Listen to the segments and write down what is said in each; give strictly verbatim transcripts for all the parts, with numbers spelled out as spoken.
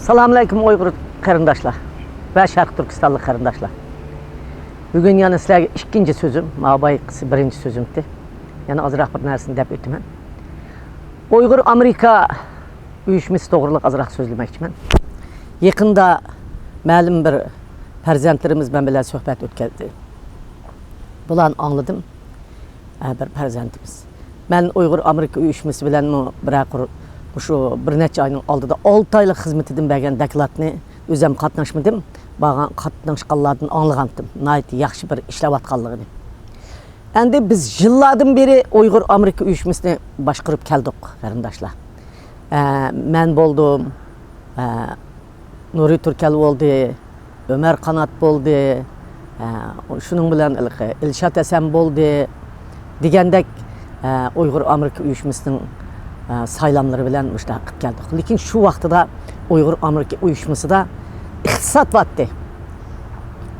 سالامۇئەلەيكۇم ئۇيغۇر قېرىنداشلار ۋە شەرقىي تۈركىستانلىق قېرىنداشلار. بۈگۈن يەنە سىلەرگە ئىككىنچى سۆزۈم، ما بايىقىسى بىرىنچى سۆزۈمتى. يەنە ئازراق بىر نەرسىنى دەپ ئۆتىمەن. ئۇيغۇر ئامېرىكا ئۇيۇشمىسى توغرىلىق ئازراق سۆزلىمەكچىمەن. يېقىندا مەلۇم بىر پەرزەنتلىرىمىز مەن بىلەن سۆھبەت ئۆتكەزدى. بۇلارنى ئاڭلىدىم. ھە، بىر پەرزەنتىمىز. مەن ئۇيغۇر ئامېرىكا ئۇيۇشمىسى بىلەنمۇ بىرەر قۇر-، مۇشۇ بىر نەچچە ئاينىڭ ئالدىدا ئالتە ئايلىق خىزمىتىدىن بەرگەن دوكلاتنى ئۆزۈم قاتناشمىدىم. بارغان قاتناشقانلاردىن ئاڭلىغانتىم. ناھايىتى ياخشى بىر ئىشلەۋاتقانلىقىنى. ئەمدى بىز يىللاردىن بېرى ئۇيغۇر ئامېرىكا ئۇيۇشمىسىنى باشقۇرۇپ كەلدۇق، قېرىنداشلار. ئە، مەن بولدۇم، ئە، نۇرى تۈركەل بولدى، ئۆمەر قانات بولدى، ئە، شۇنىڭ بىلەن ھېلىقى ئىلشات ھەسەن بولدى دېگەندەك، ئە، ئۇيغۇر ئامېرىكا ئۇيۇشمىسىنىڭ، ئە، سايلاملىرى بىلەن مۇشۇنداق قىلىپ كەلدۇق. لېكىن شۇ ۋاقتىدا ئۇيغۇر ئامېرىكا ئۇيۇشمىسىدا ئىقتىساد بارتتى.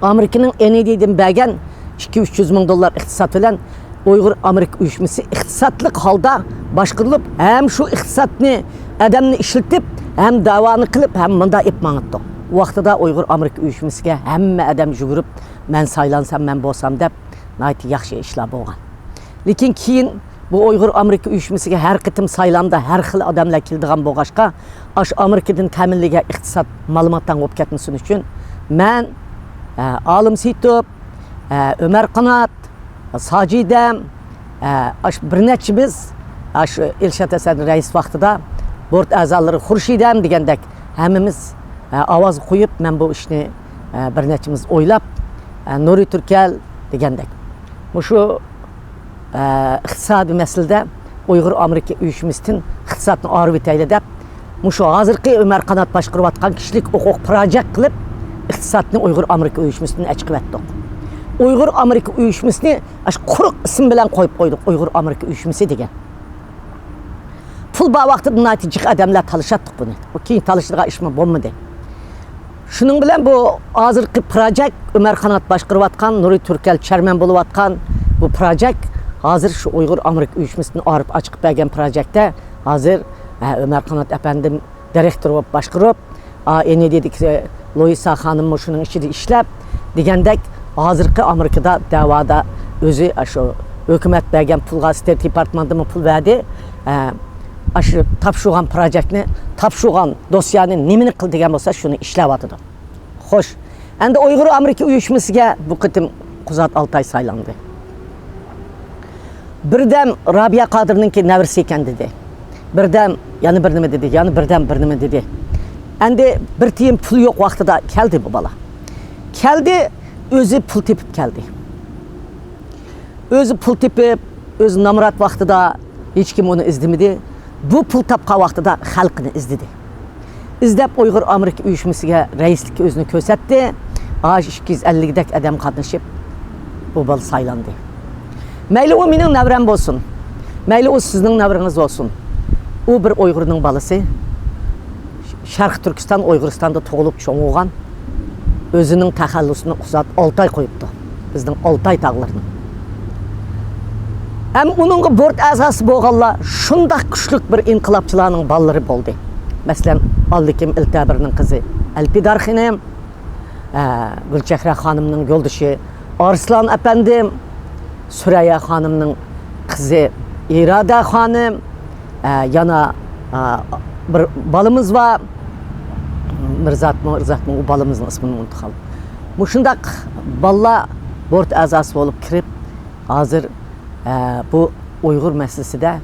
ئامېرىكىنىڭ ئېن ئى دىدىن بەرگەن ئىككى يۈز، ئۈچ يۈز مىڭ دوللار ئىقتىساد بىلەن ئۇيغۇر ئامېرىكا ئۇيۇشمىسى ئىقتىسادلىق ھالدا باشقۇرۇلۇپ، ھەم شۇ ئىقتىسادنى، ئادەمنى ئىشلىتىپ، ھەم داۋانى قىلىپ، ھەم مۇنداق ئېلىپ ماڭاتتۇق. ئۇ ۋاقتىدا ئۇيغۇر ئامېرىكا ئۇيۇشمىسىگە ھەممە ئادەم يۈگۈرۈپ، مەن سايلانسام، مەن بولسام دەپ، ناھايىتى ياخشى ئىشلار بولغان. لېكىن كېيىن بۇ ئۇيغۇر ئامېرىكا ئۇيۇشمىسىگە ھەر قېتىم سايلامدا ھەر خىل ئادەملەر كېلىدىغان بولغاچقا، ئاشۇ ئامېرىكىدىن تەمىنلىگەن ئىقتىساد مالىماتاڭ بولۇپ كەتمىسۇن ئۈچۈن، مەن، ئە، ئالىم سېيىتوف، ئە، ئۆمەر قانات، ساجىدەم، ئە، ئاشۇ بىر نەچچىمىز، ئاشۇ ئىلشات ھەسەن رەئىس ۋاقتىدا بورت ئەزالىرى خۇرشىدەم دېگەندەك، ھەممىمىز، ئە، ئاۋاز قويۇپ، مەن بۇ ئىشنى، ئە، بىر نەچچىمىز ئويلاپ، ئە، نۇرى تۈركەل دېگەندەك. مۇشۇ، ئە، ئىقتىسادىي مەسىلىدە ئۇيغۇر ئامېرىكا ئۇيۇشمىسىدىن ئىقتىسادنى ئايرىۋېتەيلى دەپ، مۇشۇ ھازىرقى ئۆمەر قانات باشقۇرۇۋاتقان كىشىلىك ھوقۇق پىراجېكت قىلىپ، ئىقتىسادنى ئۇيغۇر ئامېرىكا ئۇيۇشمىسىدىن ئەچىقىۋەتتۇق. ئۇيغۇر ئامېرىكا ئۇيۇشمىسىنى ئاشۇ قۇرۇق ئىسىم بىلەن قويۇپ قويدۇق، ئۇيغۇر ئامېرىكا ئۇيۇشمىسى دېگەن. پۇل بار ۋاقتىدا ناھايىتى جىق ئادەملەر تالىشاتتۇق بۇنى. بۇ كېيىن تالىشىدىغان ئىشمۇ بولمىدى. شۇنىڭ بىلەن بۇ ھازىرقى پىراجېكت، ئۆمەر قانات باشقۇرۇۋاتقان، نۇرى تۈركەل چېرمەن بولۇۋاتقان بۇ پىراجېكت ھازىر شۇ ئۇيغۇر ئامېرىكا ئۇيۇشمىسىدىن ئايرىپ ئاچىقىپ بەرگەن پىراجېكتتە ھازىر، ھە، ئۆمەر قانات ئەپەندىم دىرېكتور بولۇپ باشقۇرۇپ، ئا، ئېن ئى دىدىكى لويىسا خانىممۇ شۇنىڭ ئىچىدە ئىشلەپ، دېگەندەك، ھازىرقى ئامېرىكىدا دەۋادا ئۆزى ئاشۇ ھۆكۈمەت بەرگەن پۇلغا، ستېيت دېپارتمېنتىمۇ پۇل بەردى. ئە، ئاشۇ تاپشۇرغان پىراجېكتنى، تاپشۇرغان دوسيانى نېمىنى قىل دېگەن بولسا، شۇنى ئىشلەۋاتىدۇ. خوش، ئەمدى ئۇيغۇر ئامېرىكا ئۇيۇشمىسىگە بۇ قېتىم قۇزات ئالتاي سايلاندى. بىردەم رابىيە قادىرنىڭكى نەۋرىسى ئىكەن دېدى. بىردەم يەنە بىر نېمە دېدى، يەنە بىردەم بىر نېمە دېدى. ئەمدى بىر تىيىن پۇل يوق ۋاقتىدا كەلدى بۇ بالا. كەلدى، ئۆزى پۇل تېپىپ كەلدى. ئۆزى پۇل تېپىپ، ئۆزى نامرات ۋاقتىدا ھېچكىم ئۇنى ئىزدىمىدى. بۇ پۇل تاپقان ۋاقتىدا خەلقنى ئىزدىدى. ئىزدەپ ئۇيغۇر ئامېرىكا ئۇيۇشمىسىگە رەئىسلىككە ئۆزىنى كۆرسەتتى. ھازىر ئىككى يۈز ئەللىكدەك ئادەم قاتنىشىپ، بۇ بالا سايلاندى. مەيلى ئۇ مېنىڭ نەۋرەم بولسۇن، مەيلى ئۇ سىزنىڭ نەۋرىڭىز بولسۇن. ئۇ بىر ئۇيغۇرنىڭ بالىسى. شەرقىي تۈركىستان، ئۇيغۇرىستاندا تۇغۇلۇپ چوڭ بولغان، ئۆزىنىڭ تەخەللۇسىنى قۇزات ئالتاي قويۇپتۇ. بىزنىڭ ئالتاي تاغلىرىنىڭ. ھەم ئۇنىڭغا بورت ئەزاسى بولغانلار شۇنداق كۈچلۈك بىر ئىنقىلابچىلارنىڭ بالىلىرى بولدى. مەسىلەن، ئابلىكىم ئىلتەبىرنىڭ قىزى ئەلپىدار خېنىم، ئە، گۈلچېھرە خانىمنىڭ يولدىشى ئارسلان ئەپەندىم، سۈرەييا خانىمنىڭ قىزى ئىرادە خانىم، ئە، يەنە، ئە، بىر بالىمىز بار. مىرزاتمۇ، مىرزاتمۇ، ئۇ بالىمىزنىڭ ئىسمىنى ئۇنتۇپ قالدىم. مۇشۇنداق بالىلار بورت ئەزاسى بولۇپ كىرىپ، ھازىر، ئە، بۇ ئۇيغۇر مەسىلىسىدە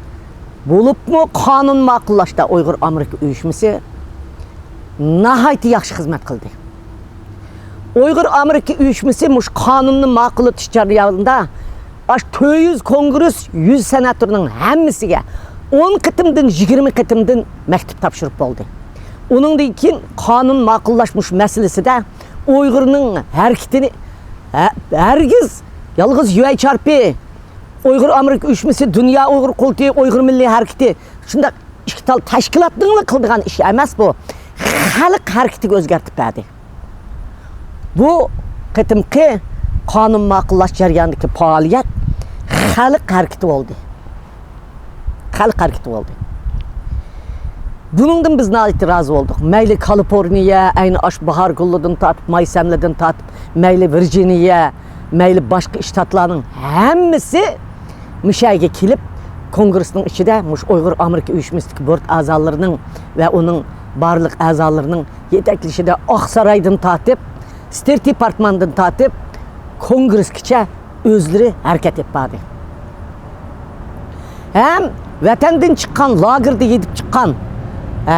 بولۇپمۇ قانۇن ماقۇللاشتا ئۇيغۇر ئامېرىكا ئۇيۇشمىسى ناھايىتى ياخشى خىزمەت قىلدى. ئۇيغۇر ئامېرىكا ئۇيۇشمىسى مۇشۇ قانۇننى ماقۇللىتىش جەريانىدا ئاشۇ تۆت يۈز كونگرېس، يۈز سېناتورنىڭ ھەممىسىگە ئون قېتىمدىن، يىگىرمە قېتىمدىن مەكتۇپ تاپشۇرۇپ بولدى. ئۇنىڭدىن كېيىن قانۇن ماقۇللاش مۇشۇ مەسىلىسىدە ئۇيغۇرنىڭ ھەرىكىتىنى ھە-، ھەرگىز يالغۇز يۇ ئەيچ ئار پى، ئۇيغۇر ئامېرىكا ئۇيۇشمىسى، دۇنيا ئۇيغۇر قۇرۇلتىيى، ئۇيغۇر مىللىي ھەرىكىتى، شۇنداق ئىككى تال تەشكىلاتنىڭلا قىلىدىغان ئىشى ئەمەس بۇ. خەلق ھەرىكىتىگە ئۆزگەرتىپ بەردى. بۇ قېتىمقى قانۇن ماقۇللاش جەريانىدىكى پائالىيەت خەلق ھەرىكىتى بولدى. خەلق ھەرىكىتى بولدى. بۇنىڭدىن بىز ناھايىتى رازى بولدۇق. مەيلى كالىفورنىيە، ئەينى ئاشۇ باھار گۈلىدىن تارتىپ، ماي سەملىدىن تارتىپ، مەيلى ۋىرجىنىيە، مەيلى باشقا شتاتلارنىڭ ھەممىسى مۇشۇ يەرگە كېلىپ، كونگرېسنىڭ ئىچىدە مۇشۇ ئۇيغۇر ئامېرىكا ئۇيۇشمىسىدىكى بورت ئەزالىرىنىڭ ۋە ئۇنىڭ بارلىق ئەزالىرىنىڭ يېتەكلىشىدە ئاقسارايدىن تارتىپ، ستېيت دېپارتمېنتتىن تارتىپ، كونگرېسكىچە ئۆزلىرى ھەرىكەت ئېلىپ باردى. ھەم ۋەتەندىن چىققان، لاگېردا يېتىپ چىققان، ئە،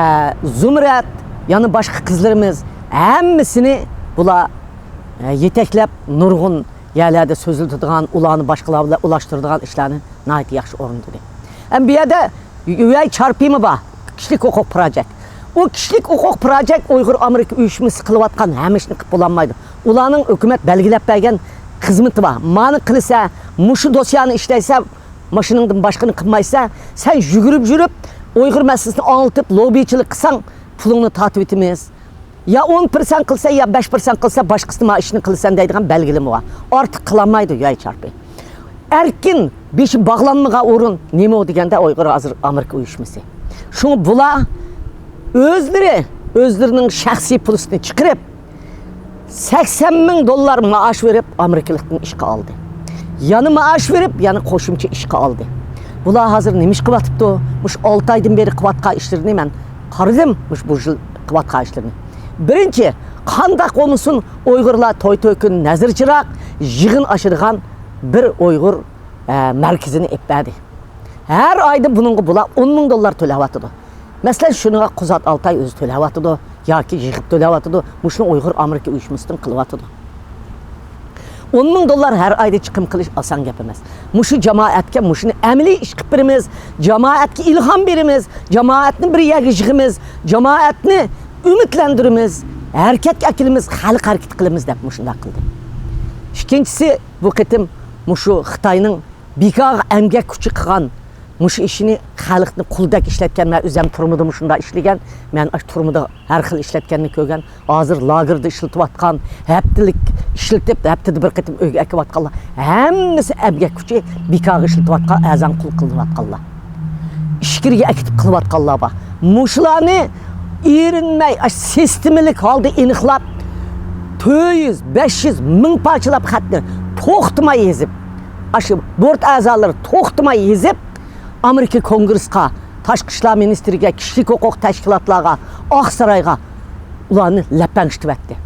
زۇمرەت، يەنە باشقا قىزلىرىمىز ھەممىسىنى بۇلار، ئە، يېتەكلەپ نۇرغۇن يەرلەردە سۆزلىتىدىغان، ئۇلارنى باشقىلار بىلەن ئۇلاشتۇرىدىغان ئىشلارنى ناھايىتى ياخشى ئورۇندىدى. ھەم بۇ يەردە يۇ ئەي چارپىمۇ بار، كىشىلىك ھوقۇق پروجېكت. ئۇ كىشىلىك ھوقۇق پروجېكت ئۇيغۇر ئامېرىكا ئۇيۇشمىسى قىلىۋاتقان ھەممە ئىشنى قىلىپ بولالمايدۇ. ئۇلارنىڭ ھۆكۈمەت بەلگىلەپ بەرگەن خىزمىتى بار. مانى قىلسا، مۇشۇ دوسيانى ئىشلەيسە، ماشىنىڭدىن باشقىنى قىلمايسا، سەن يۈگۈرۈپ يۈرۈپ ئۇيغۇر مەسىلىسىنى ئاڭلىتىپ، لوببىچىلىك قىلساڭ، پۇلۇڭنى تارتىۋېتىمىز. يا ئون پىرسەنت قىلسا، يا بەش پىرسەنت قىلسا، باشقىسى ما ئىشنى قىلىسەن دەيدىغان بەلگىلىمە بار. ئارتۇق قىلالمايدۇ ياي چارپى. ئەركىن، بېشى باغلانمىغان ئورۇن نېمە دېگەندە، ئۇيغۇر ھازىر ئامېرىكا ئۇيۇشمىسى. شۇڭا بۇلار ئۆزلىرى، ئۆزلىرىنىڭ شەخسىي پۇلىسىنى چىقىرىپ، سەكسەن مىڭ دوللار مائاش بېرىپ، ئامېرىكىلىقتىن ئىشقا ئالدى. يەنە مائاش بېرىپ، يەنە قوشۇمچە ئىشقا ئالدى. بۇلار ھازىر نېمە ئىش قىلىۋاتىپتۇ؟ مۇشۇ ئالتە ئايدىن بېرى قىلىۋاتقان ئىشلىرىنى مەن قارىدىم، مۇشۇ بۇ يىل قىلىۋاتقان ئىشلىرىنى. بىرىنچى، قانداق بولمىسۇن، ئۇيغۇرلار توي تۆكۈن، نەزىر چىراغ، يىغىن ئاچىدىغان بىر ئۇيغۇر، ئە، مەركىزىنى ئېلىپ بەردى. ھەر ئايدا بۇنىڭغا بۇلار ئون مىڭ دوللار تۆلەۋاتىدۇ. مەسىلەن، شۇنىڭغا قۇزات ئالتاي ئۆزى تۆلەۋاتىدۇ ياكى يىغىپ تۆلەۋاتىدۇ. مۇشۇنى ئۇيغۇر ئامېرىكا ئۇيۇشمىسىدىن قىلىۋاتىدۇ. ئون مىڭ دوللار ھەر ئايدا چىقىم قىلىش ئاسان گەپ ئەمەس. مۇشۇ جامائەتكە مۇشۇنى ئەمەلىي ئىش قىلىپ بېرىمىز، جامائەتكە ئىلھام بېرىمىز، جامائەتنى بىر يەرگە يىغىمىز، جامائەتنى ئۈمىدلەندۈرىمىز، ھەرىكەتكە ئەكېلىمىز، خەلق ھەرىكىتى قىلىمىز دەپ مۇشۇنداق قىلدى. ئىككىنچىسى، بۇ قېتىم مۇشۇ خىتاينىڭ بىكارغا ئەمگەك كۈچى قىلغان مۇشۇ ئىشىنى، خەلقنى قۇلدەك ئىشلەتكەن، مەن ئۆزۈم تۈرمىدە مۇشۇنداق ئىشلىگەن، مەن ئاشۇ تۈرمىدە ھەر خىل ئىشلەتكەننى كۆرگەن، ھازىر لاگېردا ئىشلىتىۋاتقان، ھەپتىلىك ئىشلىتىپ، ھەپتىدە بىر قېتىم ئۆيگە ئەكىۋاتقانلار، ھەممىسى ئەمگەك كۈچى، بىكارغا ئىشلىتىۋاتقان، ئەرزان قۇل قىلىنىۋاتقانلار. ئىچكىرىگە ئەكېتىپ قىلىۋاتقانلار بار. مۇشۇلارنى ئېرىنمەي، ئاشۇ سىستېمىلىك ھالدا ئېنىقلاپ، تۆت يۈز، بەش يۈز، مىڭ پارچىلاپ خەتنى توختىماي يېزىپ، ئاشۇ بورت ئەزالىرى توختىماي يېزىپ، ئامېرىكا كونگرېسقا، تاشقى ئىشلار مىنىستىرىگە، كىشىلىك ھوقۇق تەشكىلاتلارغا، ئاقسارايغا ئۇلارنى لەپەڭشىتىۋەتتى.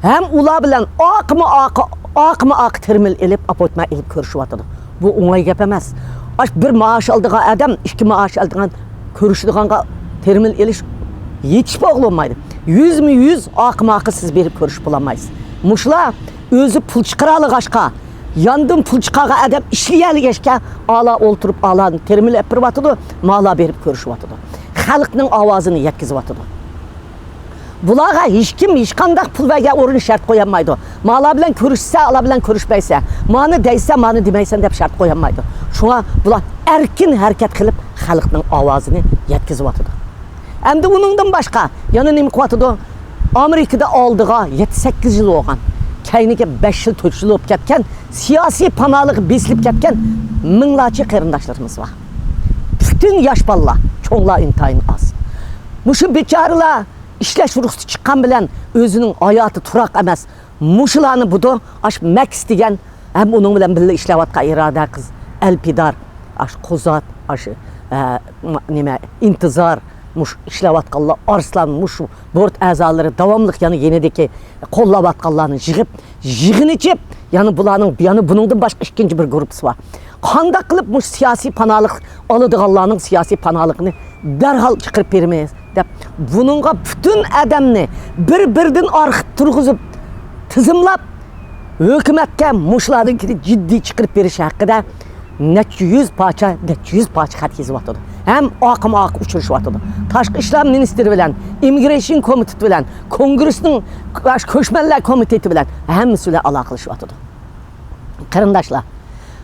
ھەم ئۇلار بىلەن ئاقمۇ ئاقا، ئاقمۇ ئاقا تېرمىل ئېلىپ، ئاپوينتمېنت ئېلىپ كۆرۈشۈۋاتىدۇ. بۇ ئوڭاي گەپ ئەمەس. ئاش بىر مائاش ئالىدىغان ئادەم ئىككى مائاش ئالىدىغان كۆرۈشىدىغانغا تېرمىل ئېلىش ھېچ بولمايدۇ. يۈزمۇ يۈز ئاقمۇ ئاقا سىز بېرىپ كۆرۈشۈپ بولالمايسىز. مۇشۇلار ئۆزى پۇل چىقىرالىغاچقا، ياندىن پۇل چىقارغان ئادەم ئىشلىيەلىگەچكە، ئالا ئولتۇرۇپ، ئالانى تېرمىل ئېلىپ بېرىۋاتىدۇ، مالا بېرىپ كۆرۈشۈۋاتىدۇ. خەلقنىڭ ئاۋازىنى يەتكۈزۈۋاتىدۇ. بۇلارغا ھېچكىم، ھېچقانداق پۇل بەرگەن ئورۇن شەرت قويالمايدۇ. مالا بىلەن كۆرۈشسە، ئالا بىلەن كۆرۈشمەيسە، مانى دەيسە، مانى دېمەيسەن دەپ شەرت قويالمايدۇ. شۇڭا بۇلار ئەركىن ھەرىكەت قىلىپ، خەلقنىڭ ئاۋازىنى يەتكۈزۈۋاتىدۇ. ئەمدى ئۇنىڭدىن باشقا يەنە نېمە قىلىۋاتىدۇ؟ ئامېرىكىدا ئالدىغا يەتتە، سەككىز يىل بولغان، كەينىگە بەش يىل، تۆت يىل بولۇپ كەتكەن، سىياسىي پاناھلىققا بېسىلىپ كەتكەن مىڭلارچە قېرىنداشلىرىمىز بار. پۈتۈن ياش بالىلار، چوڭلار ئىنتايىن ئاز. مۇشۇ بىچارىلار ئىشلەش رۇخسىتى چىققان بىلەن ئۆزىنىڭ ھاياتى تۇراق ئەمەس. مۇشۇلارنى بۇدۇ، ئاش مەكس دېگەن، ھەم ئۇنىڭ بىلەن بىللە ئىشلەۋاتقان ئىرادە قىز، ئەلپىدار، ئاش قۇزات، ئاش، ئە، نېمە، ئىنتىزار، مۇشۇ ئىشلەۋاتقانلار، ئارسلان، مۇشۇ بورت ئەزالىرى داۋاملىق يەنە يېنىدىكى قوللاۋاتقانلارنى يىغىپ، يىغىن ئېچىپ، يەنە بۇلارنىڭ، يەنە بۇنىڭدىن باشقا ئىككىنچى بىر گۇرۇپپىسى بار. قانداق قىلىپ مۇشۇ سىياسىي پاناھلىق ئالىدىغانلارنىڭ سىياسىي پاناھلىقىنى دەرھال چىقىرىپ بېرىمىز دەپ، بۇنىڭغا پۈتۈن ئادەمنى بىر-بىرىدىن ئارخىپ تۇرغۇزۇپ، تىزىملاپ، ھۆكۈمەتكە مۇشۇلاردىن كېيىن جىددىي چىقىرىپ بېرىش ھەققىدە نەچچە يۈز پارچە، نەچچە يۈز پارچە خەت يېزىۋاتىدۇ. ھەم ئاقمۇ ئاقا ئۇچرىشىۋاتىدۇ. تاشقى ئىشلار مىنىستىرى بىلەن، ئىممىگرېيشن كومىتېتى بىلەن، كونگرېسنىڭ كۆچمەنلەر كومىتېتى بىلەن ھەممىسى بىلەن ئالاقىلىشىۋاتىدۇ. قېرىنداشلار،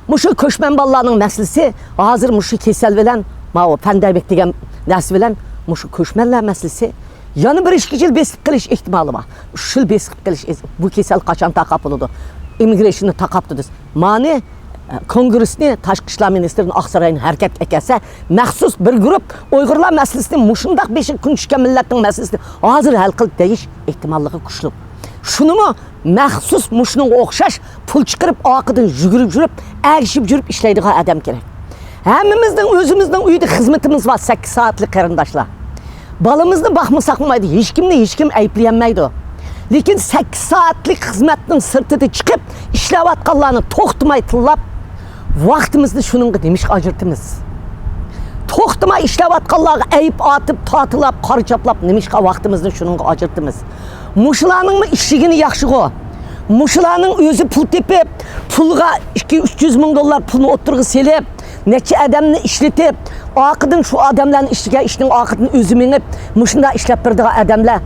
مۇشۇ كۆچمەن بالىلارنىڭ مەسىلىسى ھازىر مۇشۇ كېسەل بىلەن، ماۋۇ پاندېمىك دېگەن نەرسە بىلەن مۇشۇ كۆچمەنلەر مەسىلىسى يەنە بىر ئىككى يىل بېسىپ قېلىش ئېھتىمالى بار. ئۈچ يىل بېسىپ قېلىش، بۇ كېسەل قاچان تاقاپ بولىدۇ؟ ئىممىگرېيشننى تاقاپتۇ دېسە، مانى كونگرېسنى، تاشقى ئىشلار مىنىستىرىنى، ئاقساراينى ھەرىكەتكە ئەكەلسە، مەخسۇس بىر گۇرۇپ ئۇيغۇرلار مەسىلىسىنى، مۇشۇنداق بېشىغا كۈن چۈشكەن مىللەتنىڭ مەسىلىسىنى ھازىر ھەل قىل دېيىش ئېھتىماللىقى كۈچلۈك. شۇنىمۇ مەخسۇس مۇشۇنىڭغا ئوخشاش پۇل چىقىرىپ، ئارقىدىن يۈگۈرۈپ يۈرۈپ، ئەگىشىپ يۈرۈپ ئىشلەيدىغان ئادەم كېرەك. ھەممىمىزنىڭ ئۆزىمىزنىڭ ئۆيىدە خىزمىتىمىز بار، سەككىز سائەتلىك قېرىنداشلار. بالىمىزنى باقمىساق بولمايدۇ، ھېچكىمنى ھېچكىم ئەيىبلىيەلمەيدۇ. لېكىن سەككىز سائەتلىك خىزمەتنىڭ سىرتىدا چىقىپ ئىشلەۋاتقانلارنى توختىماي تىللاپ، ۋاقتىمىزنى شۇنىڭغا نېمىشقا ئاجرىتىمىز؟ توختىماي ئىشلەۋاتقانلارغا ئەيىب ئاتىپ، تاتىلاپ، قارا چاپلاپ نېمىشقا ۋاقتىمىزنى شۇنىڭغا ئاجرىتىمىز؟ مۇشۇلارنىڭمۇ ئىشلىگىنى ياخشىغۇ. مۇشۇلارنىڭ ئۆزى پۇل تېپىپ، پۇلغا ئىككى يۈز، ئۈچ يۈز مىڭ دوللار پۇلنى ئوتتۇرىغا سېلىپ، نەچچە ئادەمنى ئىشلىتىپ، ئارقىدىن شۇ ئادەملەرنى ئىشلىگەن ئىشنىڭ ئارقىدىن ئۆزى مېڭىپ، مۇشۇنداق ئىشلەپ بېرىدىغان ئادەملەر،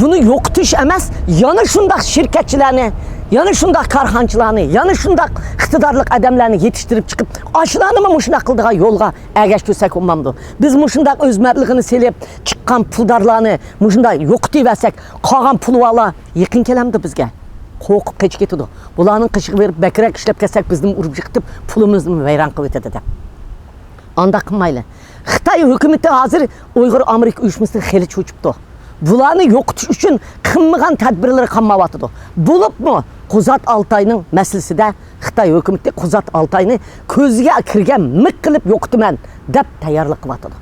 بۇنى يوقىتىش ئەمەس، يەنە شۇنداق شىركەتچىلەرنى، يەنە شۇنداق كارخانىچىلارنى، يەنە شۇنداق ئىقتىدارلىق ئادەملەرنى يېتىشتۈرۈپ چىقىپ، ئاشۇلارنىمۇ مۇشۇنداق قىلىدىغان يولغا ئەگەشتۈرسەك بولمامدۇ؟ بىز مۇشۇنداق ئۆز مەبلىغىنى سېلىپ چىققان پۇلدارلارنى مۇشۇنداق يوقىتىۋەرسەك، قالغان پۇلۋالار يېقىن كېلەمدۇ بىزگە؟ قورقۇپ قېچىپ كېتىدۇ. بۇلارنىڭ قېشىغا بېرىپ بەكرەك ئىشلەپ كەتسەك، بىزنىمۇ ئۇرۇپ يىقىتىپ، پۇلىمىزنى ۋەيران قىلىۋېتىدۇ دەپ. ئانداق قىلمايلى. خىتاي ھۆكۈمىتى ھازىر ئۇيغۇر ئامېرىكا ئۇيۇشمىسىنى خېلى چۆچۈپتۇ. بۇلارنى يوقىتىش ئۈچۈن قىلمىغان تەدبىرلىرى قالمايۋاتىدۇ. بولۇپمۇ قۇزات ئالتاينىڭ مەسىلىسىدە خىتاي ھۆكۈمىتى قۇزات ئالتاينى كۆزىگە كىرگەن مىق قىلىپ يوقىتىمەن دەپ تەييارلىق قىلىۋاتىدۇ.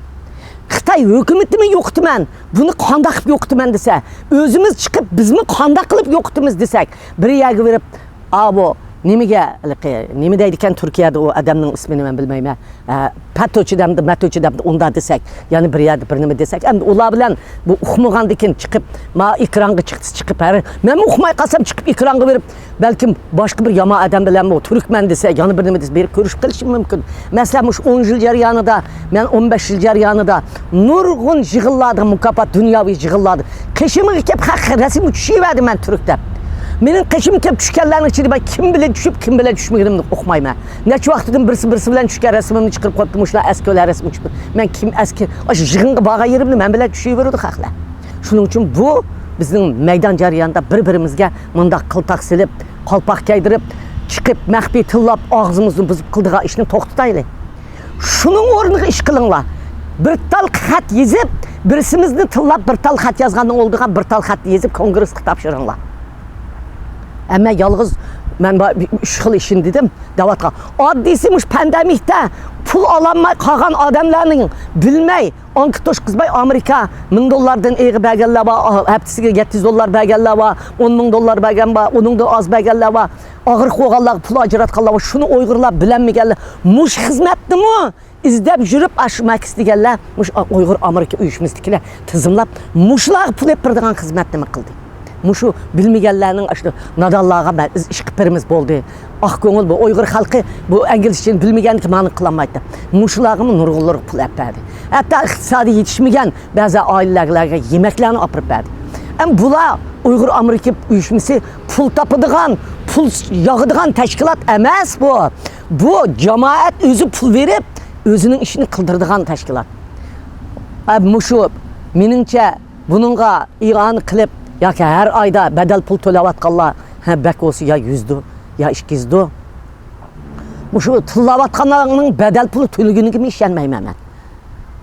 خىتاي ھۆكۈمىتىمۇ يوقىتىمەن، بۇنى قانداق قىلىپ يوقىتىمەن دېسە، ئۆزىمىز چىقىپ، بىزمۇ قانداق قىلىپ يوقىتىمىز دېسەك، بىر يەرگە بېرىپ، ئا، بۇ نېمىگە، ھېلىقى، نېمە دەيدىكەن تۈركىيەدە ئۇ ئادەمنىڭ ئىسمىنى مەن بىلمەيمەن. ھە، پەتوچى دەمدۇ، مەتوچى دەمدۇ، ئۇنداق دېسەك، يەنە بىر يەردە بىر نېمە دېسەك، ئەمدى ئۇلار بىلەن بۇ ئۇقمىغاندىكىن چىقىپ، ما ئېكرانغا چىقسا چىقىپ، ھەر، مەنمۇ ئۇقماي قالسام چىقىپ ئېكرانغا بېرىپ، بەلكىم باشقا بىر يامان ئادەم بىلەنمۇ تۈركمەن دېسە، يەنە بىر نېمە دېسە، بېرىپ كۆرۈشۈپ قېلىشىم مۇمكىن. مەسىلەن، مۇشۇ ئون يىل جەريانىدا، مەن ئون بەش يىل جەريانىدا نۇرغۇن يىغىنلاردا، مۇكاپات، دۇنياۋى يىغىنلاردا قېشىمغا كېلىپ، خەق رەسىمگە چۈشۈۋەردى مەن تۈرك دەپ. مېنىڭ قېشىمغا كېلىپ چۈشكەنلەرنىڭ ئىچىدە مەن كىم بىلەن چۈشۈپ، كىم بىلەن چۈشمىگىنىمنى ئۇقمايمەن. نەچچە ۋاقىتتىن بىرسى بىرسى بىلەن چۈشكەن رەسىمىمنى چىقىرىپ قويۇپتۇ، مۇشۇلار ئەسكى رەسىمگە چۈشۈپ. مەن كىم ئەسكى، ئاشۇ يىغىنغا بارغان يېرىمدە مەن بىلەن چۈشۈۋېرىدۇ خەقلەر. شۇنىڭ ئۈچۈن بۇ بىزنىڭ مەيدان جەريانىدا بىر-بىرىمىزگە مۇنداق قىلتاق سېلىپ، قالپاق كىيدۈرۈپ، چىقىپ مەخپىي تىللاپ، ئاغزىمىزنى بۇزۇپ قىلىدىغان ئىشنى توختىتايلى. شۇنىڭ ئورنىغا ئىش قىلىڭلار. بىر تال خەت يېزىپ، بىرسىمىزنى تىللاپ، بىر تال خەت يازغاندىن ئالدىغان بىر تال خەت يېزىپ، كونگرېسقا تاپشۇرۇڭلار. ئەمما يالغۇز مەن بار ئۈچ خىل ئىشنى دېدىم، دەۋاتقان. ئاددىيسى مۇشۇ پاندېمىكتا پۇل ئالالماي قالغان ئادەملەرنىڭ بىلمەي، ئانكېت توشقۇزماي، ئامېرىكا مىڭ دوللاردىن ئېغىر بەرگەنلەر بار، ھەپتىسىگە يەتتە يۈز دوللار بەرگەنلەر بار، ئون مىڭ دوللار بەرگەن بار، ئۇنىڭدىن ئاز بەرگەنلەر بار، ئاغرىق بولغانلارغا پۇل ئاجراتقانلار بار. شۇنى ئۇيغۇرلار بىلەلمىگەنلەر. مۇشۇ خىزمەتنىمۇ ئىزدەپ يۈرۈپ، ئاشۇ ماكس دېگەنلەر، مۇشۇ ئۇيغۇر ئامېرىكا ئۇيۇشمىسىدىكىلەر تىزىملاپ، مۇشۇلارغا پۇل ئېلىپ بېرىدىغان خىزمەتنى نېمە قىلدى؟ مۇشۇ بىلمىگەنلەرنىڭ، ئاشۇ نادانلارغا مەن ئىز ئىش قىلىپ بېرىمىز بولدى. ئاق كۆڭۈل بۇ ئۇيغۇر خەلقى بۇ ئىنگلىزچىنى بىلمىگەندىكىن مانا قىلالمايتتى. مۇشۇلارغىمۇ نۇرغۇنلىرىغا پۇل ئەپ بەردى. ھەتتا ئىقتىسادى يېتىشمىگەن بەزى ئائىلىلەرگە يېمەكلەرنى ئاپىرىپ بەردى. ئەمما بۇلار ئۇيغۇر ئامېرىكا ئۇيۇشمىسى پۇل تاپىدىغان، پۇل ياغىدىغان تەشكىلات ئەمەس بۇ. بۇ جامائەت ئۆزى پۇل بېرىپ، ئۆزىنىڭ ئىشىنى قىلدۇرىدىغان تەشكىلات. ئە، مۇشۇ، مېنىڭچە، بۇنىڭغا ئىئانە قىلىپ ياكى ھەر ئايدا بەدەل پۇل تۆلەۋاتقانلار، ھە، بەك بولسا يا يۈزدۇ، يا ئىككى يۈزدۇ. مۇشۇ تىللاۋاتقانلارنىڭ بەدەل پۇل تۆلىگىنىگىمۇ ئىشەنمەيمەن مەن.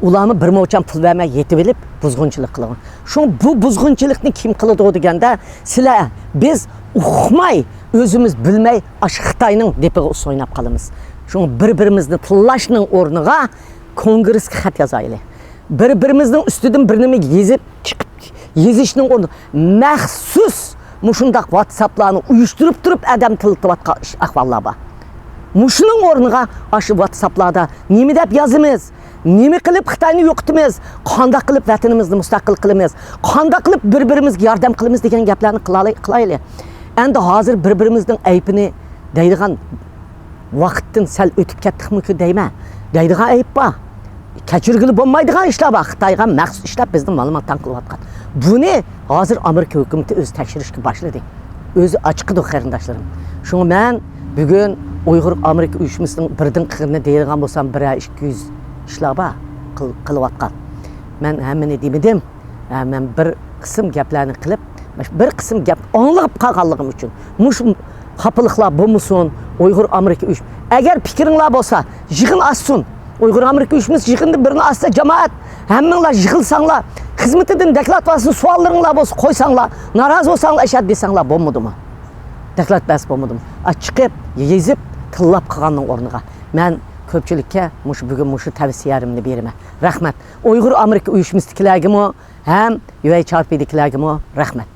ئۇلارمۇ بىر موچەن پۇل بەرمەي يېتىۋېلىپ بۇزغۇنچىلىق قىلغان. شۇڭا بۇ بۇزغۇنچىلىقنى كىم قىلىدۇ دېگەندە، سىلەر، بىز ئۇقماي، ئۆزىمىز بىلمەي، ئاشۇ خىتاينىڭ دېپىغا ئۇسسۇل ئويناپ قالىمىز. شۇڭا بىر-بىرىمىزنى تىللاشنىڭ ئورنىغا كونگرېسكا خەت يازايلى. بىر-بىرىمىزنىڭ ئۈستىدىن بىر نېمە يېزىپ چىقىپ، يېزىشنىڭ ئورنىدا مەخسۇس مۇشۇنداق ۋاتساپلارنى ئۇيۇشتۇرۇپ تۇرۇپ ئادەم تىللىتىۋاتقان ئىش، ئەھۋاللار بار. مۇشۇنىڭ ئورنىغا ئاشۇ ۋاتساپلاردا نېمە دەپ يازىمىز؟ نېمە قىلىپ خىتاينى يوقىتىمىز؟ قانداق قىلىپ ۋەتىنىمىزنى مۇستەقىل قىلىمىز؟ قانداق قىلىپ بىر-بىرىمىزگە ياردەم قىلىمىز دېگەن گەپلەرنى قىلالاي-، قىلايلى. ئەمدى ھازىر بىر-بىرىمىزنىڭ ئەيىبىنى دەيدىغان ۋاقىتتىن سەل ئۆتۈپ كەتتۇقمىكىن دەيمەن. دەيدىغان ئەيىب بار. كەچۈرگىلى بولمايدىغان ئىشلار بار. خىتايغا مەخسۇس ئىشلەپ بىزنى مالىماتاڭ قىلىۋاتقان. بۇنى ھازىر ئامېرىكا ھۆكۈمىتى ئۆزى تەكشۈرۈشكە باشلىدى. ئۆزى ئاچىقىدۇ، قېرىنداشلىرىم. شۇڭا مەن بۈگۈن ئۇيغۇر ئامېرىكا ئۇيۇشمىسىنىڭ بىردىن قىرىنى دېيىدىغان بولسام، بىرەر ئىككى يۈز ئىشلار بار قىل-، قىلىۋاتقان. مەن ھەممىنى دېمىدىم. ھە، مەن بىر قىسىم گەپلەرنى قىلىپ، بىر قىسىم گەپ ئاڭلىغىپ قالغانلىقىم ئۈچۈن، مۇشۇ خاپىلىقلار بولمىسۇن، ئۇيغۇر ئامېرىكا ئۇيۇش-، ئەگەر پىكرىڭلار بولسا، يىغىن ئاچسۇن. ئۇيغۇر ئامېرىكا ئۇيۇشمىسى يىغىندا بىرنى ئاچسا، جامائەت، ھەممىڭلار يىغىلساڭلار، خىزمىتىدىن دوكلات بارسا، سوئاللىرىڭلار بولسا قويساڭلار، نارازى بولساڭلار، ئەشەدە دېسەڭلار بولمىدىمۇ؟ دوكلات بەرسە بولمىدىمۇ؟ ئا، چىقىپ، يېزىپ، تىللاپ قىلغاننىڭ ئورنىغا. مەن كۆپچىلىككە مۇشۇ بۈگۈن مۇشۇ تەۋسىيەمنى بېرىمەن. رەھمەت. ئۇيغۇر ئامېرىكا ئۇيۇشمىسىدىكىلەرگىمۇ ھەم يۇ ئېيچ ئار پىدىكىلەرگىمۇ رەھمەت.